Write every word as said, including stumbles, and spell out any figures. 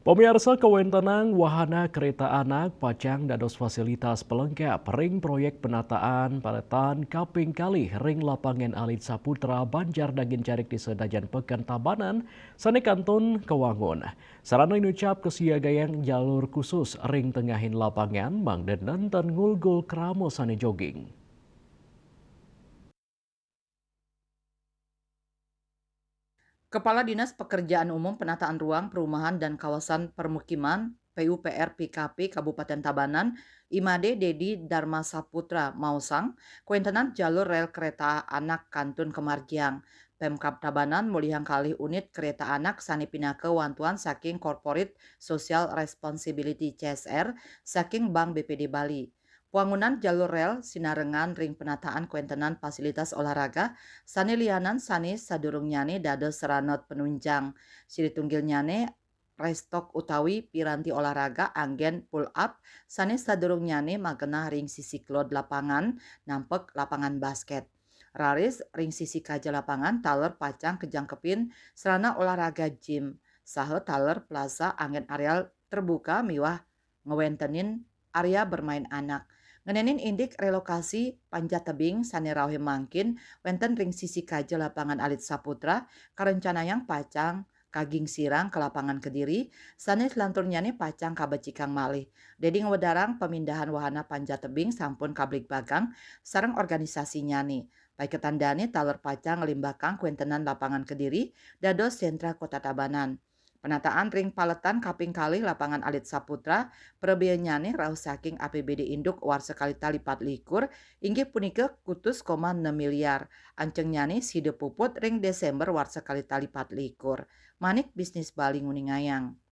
Pamiarsa, kawéntenan wahana kereta anak pacang dados fasilitas pelengkap ring proyek penataan paletan kaping kalih ring Lapangan Alit Saputra, Banjar Dagin Carik, Desa Dajan Peken, Tabanan, sané kantun kawangun. Sarana inucap kasiagayang jalur khusus ring tengahin lapangan, mangda nénten ngulgul krama sané jogging. Kepala Dinas Pekerjaan Umum, Penataan Ruang, Perumahan, dan Kawasan Permukiman, P U P R P K P, Kabupaten Tabanan, I Made Dedi Darma Saputra, maosang, kawéntenan jalur rél kereta anak kantun kamargiang. Pemkab Tabanan mulihang kalih unit kereta anak sané pinaka wantuan saking Corporate Social Responsibility, C S R, saking Bank B P D Bali. Wangunan jalur rél sinarengan ring penataan kawéntenan fasilitas olahraga sané lianan sané sadurungnyané dados sarana penunjang. Siri tunggilnyané restok utawi piranti olahraga anggén pull up sané sadurungnyané magenah ring sisi kelod lapangan nampek lapangan basket. Raris ring sisi kaja lapangan taler pacang kajangkepin sarana olahraga gym saha taler plaza anggén areal terbuka miwah ngwéntenin area bermain anak. Ngenénin indik relokasi panjat tebing sané rauhé mangkin wénten ring sisi kaja Lapangan Alit Saputra, karencanayang pacang kagingsirang ka Lapangan Kediri, sané selanturnyané pacang kabecikang malih. Dedi ngwedarang pamindahan wahana panjat tebing sampun kabligbagang sareng organisasinnyané. Paiketan dané taler pacang nglimbakang kawéntenan Lapangan Kediri dados sentra Kota Tabanan. Penataan ring paletan kaping kalih Lapangan Alit Saputra, prabeanyané rauh saking A P B D induk warsa kalih tali patlikur, inggih punika kutus koma enam miliar. Ancengnyané sida puput ring Désémber warsa kalih tali patlikur. Manik Bisnis Bali nguningayang.